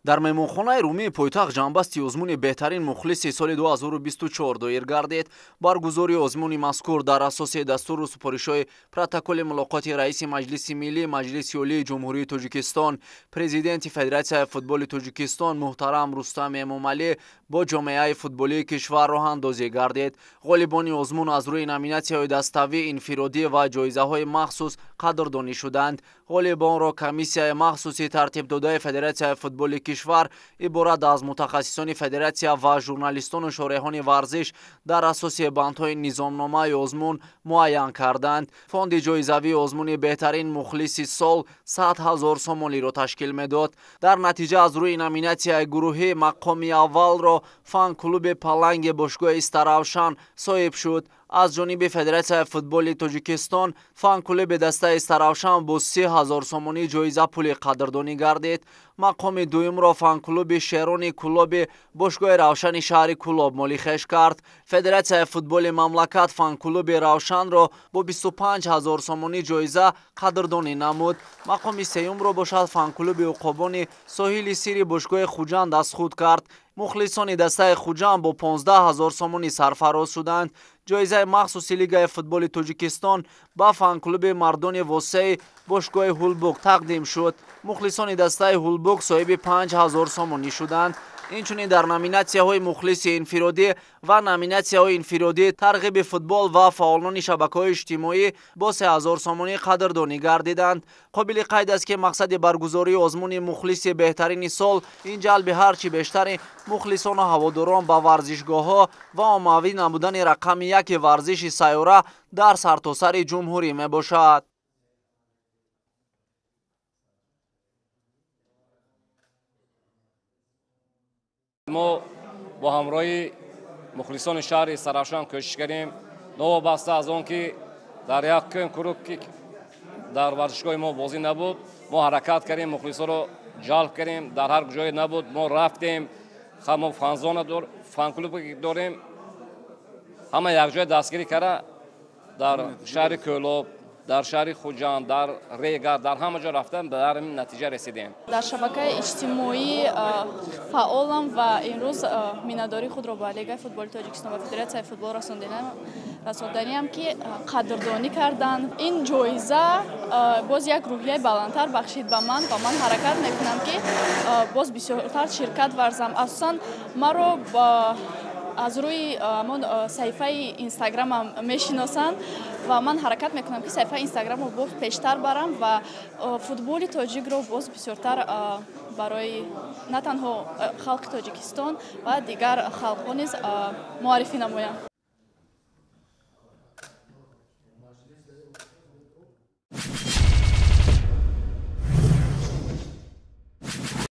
Дар меҳмонхонаи Румии пойтахт ҷамъбасти озмуни беҳтарин мухлиси соли 2024 доир гардид. Баргузории озмуни мазкур дар асоси дастуру супоришҳои протоколи мулоқоти раиси Маҷлиси Миллӣ Маҷлиси Олии Ҷумҳурии Тоҷикистон, президенти Федератсияи футболи Тоҷикистон муҳтарам Рустам Эмомалӣ бо ҷомеаи футболии кишвар роҳандозӣ гардид. Ғолибони озмун аз рӯи номинатсияҳои даставӣ, инфиродӣ ва ҷоизаҳои махсус қадрдонӣ шуданд. Ғолибонро комиссияи махсуси тартибдодаи Федератсияи футболи кишвар иборат аз мутахассисони федератсия ва журналистону шореҳони варзиш дар асоси бандҳои низомномаи озмун муайян карданд. Фонди ҷоизавии озмуни беҳтарин мухлиси сол 100 000 сомониро ташкил медод. Дар натиҷа аз рӯи номинатсияи гурӯҳӣ мақоми аввалро фан-клуби Паланги бошгоҳи Истаравшан соҳиб шуд. Аз ҷониби Федератсияи футболи Тоҷикистон фан-клуби дастаи Истаравшан бо 30 000 сомонӣ ҷоиза пули қадрдонӣ гардид. Мақоми дуюмро фан-клуби Шерони Кӯлоби бошгоҳи Равшани шаҳри Кӯлоб молихеш кард. Федератсияи футболи мамлакат фан-клуби Равшанро бо 25 000 сомонӣ ҷоиза қадрдонӣ намуд. Мақоми сеюмро бошад фан-клуби Уқобони соҳили сири бошгоҳи Хуҷанд аз худ кард. Мухлисони дастаи Хуҷанд бо 15 000 сомонӣ сарфароз шуданд. Ҷоизаи махсуси Лигаи футболи Тоҷикистон ба фан-клуби мардони Восеи бошгоҳи Ҳулбук тақдим шуд. Мухлисони дастаи Ҳулбук соҳиби 5 000 сомонӣ шуданд. Инчунин дар номинатсияҳои мухлиси инфиродӣ ва номинатсияҳои инфиродӣ тарғиби футбол ва фаъолони шабакаҳои иҷтимоӣ бо 3 000 сомонӣ қадрдонӣ гардиданд. Қобили қайд аст, ки мақсади баргузории озмуни мухлиси беҳтарини сол ин ҷалби ҳарчи бештари мухлисону ҳаводорон ба варзишгоҳҳо ва оммавӣ намудани рақами яки варзиши сайёра дар сартосари ҷумҳурӣ мебошад. Мо бо ҳамроҳи мухлисони шаҳри Истаравшан кӯшиш кардем, новобаста аз он ки дар як круг ки дар варзишгоҳи мо бозӣ набуд, мо ҳаракат кардем, мухлисоро ҷалб кардем. Дар ҳар ҷое набуд, мо рафтем. Мо фанзона фанклуб дорем, ҳама якҷоя дастгирӣ карда дар шаҳри Кӯлоб, дар шаҳри Хуҷанд, дар Регар, дар ҳама ҷо рафтан ба ин натиҷа расидем. Дар шабакаи иҷтимоӣ фаъолам ва имрӯз миннатдории худро ба Лигаи футболи Тоҷикистон ва Федератсияи футбол расонданиам, ки қадрдонӣ карданд. Ин ҷоиза боз як рӯҳияи баландтар бахшид ба ман ва ман ҳаракат мекунам, ки боз бисёртар ширкат варзам. Асосан маро аз рӯи ҳамон саҳифаи Инстаграмам мешиносанд ва ман ҳаракат мекунам, ки саҳифаи Инстаграмро боз пештар барам ва футболи тоҷикро боз бисёртар барои на танҳо халқи Тоҷикистон ва дигар халқҳо низ муаррифӣ намоям.